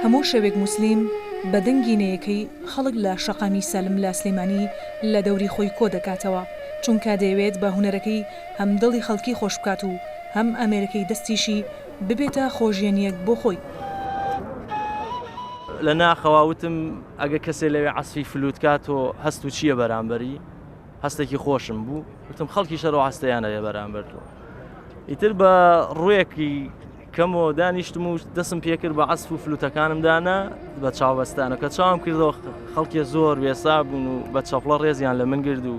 هەموو شەوێک موسلیم بە دەنگی نەیەکەی خەڵک لە شەقامی سالم لە سلێمانی لە دەوری خۆی کۆدەکاتەوە، چونکە دەیەوێت بە هونەرەکەی هەم دڵی خەڵکی خۆش بکات و هەم ئامێرەکەی دەستیشی ببێتە خۆژیەنییەک بۆ خۆی. لە ناخەوە وتم ئەگەر کەسێ لەوێ عەسفی فلوت کا تۆ هەست و چییە بەرامبەری؟ هەستێکی خۆشم بوو وتم خەڵکی شەرۆ هەستیان هەیە بەرامبەر تۆ ئیتر بە ڕوویەکی کەمەوە دانیشتم و دەسم پێکرد بە عەسف و فلوتەکانم دانا بە چاوبەستانە کە چاوم کردەوە خەڵکی زۆر وێسا بوون و بە چەپڵە ڕێزیان لە من گرد و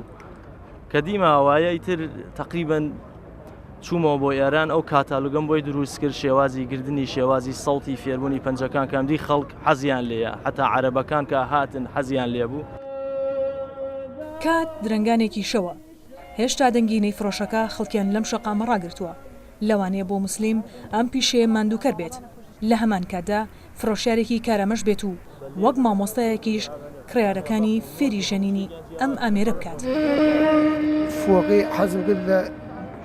کە دیمە وایە ئیتر تقریبن چوومەوە بۆ ئێران ئەو کاتالوگەم بۆی دروست کرد شێوازی گردنی شێوازی سەوتی فێربوونی پەنجەکان کام دی خەڵک حەزیان لێیە حتا عەرەبەکان کە هاتن حەزیان لێ بوو. کات درەنگانێکی شەوە، هێشتا دەنگی نەیفرۆشەکە خەڵکیان لەم شەقامە ڕاگرتووە، لەوانەیە بۆ موسلیم ئەم پیشەیە ماندووکەر بێت، لە هەمان کاتدا فرۆشیارێکی کارامەش بێت و وەک مامۆستایەکیش کڕیارەکانی فێری ژەنینی ئەم ئامێرە بکات. فۆقەی حەزم کرد لە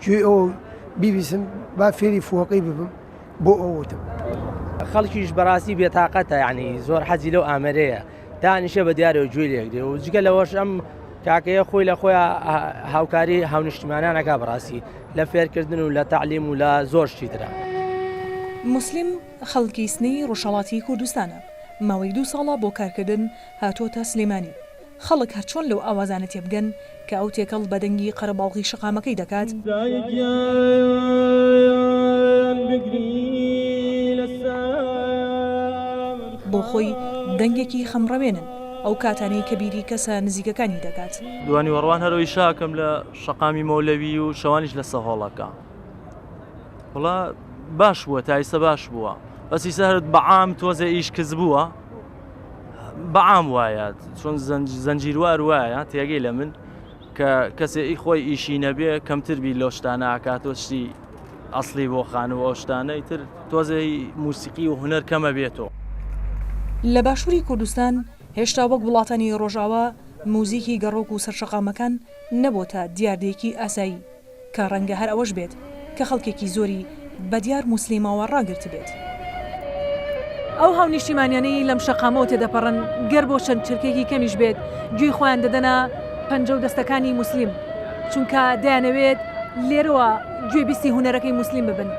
گوێی ئەو بیبیسم با فێری فۆقەی ببم بۆ ئەو وتم. خەڵکیش بەڕاستی بێتاقەتە یعنی زۆر حەزی لەو ئامێرەیە دانیشە بە دیارەوە گوێی لێگرێ و جگە لەوەش ئەم کاکەیە خۆی لە خۆیان هاوکاری هاونیشتیمانان ئەکا بەڕاستی لە فێرکردن و لە تەعلیم و لە زۆر شتی ترا. موسلیم خەڵکی سنەی ڕۆژهەڵاتی کوردستانە، ماوەی دوو ساڵە بۆ کارکردن هاتووەتە سلێمانی. خەڵک هەرچۆن لەو ئاوازانە تێبگەن کە ئەو تێکەڵ بە دەنگی قەرەباڵغی شەقامەکەی دەکات، بۆ خۆی دەنگێکی خەمڕەوێنن، ئەو کاتانەی کە بیری کەسە نزیکەکانی دەکات. دوانیوەڕوان هەر ئەوی شاکەم لە شەقامی مەولەوی و شەوانیش لە سەهۆڵەکە. وڵا باش بووە تا ئیسە باش بووە بەس ئیسە هەر بەعام تۆزێ ئیش کز بووە بەعام وایە چۆن زەنجیروار وایە تێگەی لە من کە کەسێ ئی خۆی ئیشی نەبێ کەمتر بی لەو شتانە ئاکاتۆ شتی ئەسلی بۆ خانوو ئەو شتانە ئیتر تۆزێ موسیقی و هونەر کەمە بێتەوە. لە باشووری کوردستان هێشتا وەک وڵاتانی ڕۆژاوا موزیکی گەڕۆک و سەرشەقامەکان نەبۆتە دیاردەیەکی ئاسایی. کە ڕەنگە هەر ئەوەش بێت کە خەڵکێکی زۆری بە دیار موسلیمەوە ڕاگرتبێت. ئەو هاونیشتیمانیانەی لەم شەقامەوە تێدەپەڕن گەر بۆ چەند چرکەیەکی کەمیش بێت گوێی خۆیان دەدەنە پەنجە و دەستەکانی موسلیم، چونکە دەیانەوێت لێرەوە گوێبیستی هونەرەکەی موسلیم ببن،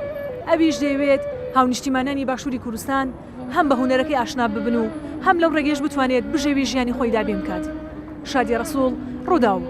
ئەویش دەیەوێت هاونیشتیمانانی باشووری کوردستان هەم بە هونەرەکەی ئاشنا ببن و هەم لەو ڕێگەیەش بتوانێت بژێوی ژیانی خۆی دابین بکات. شادیە ڕەسوڵ، ڕووداو.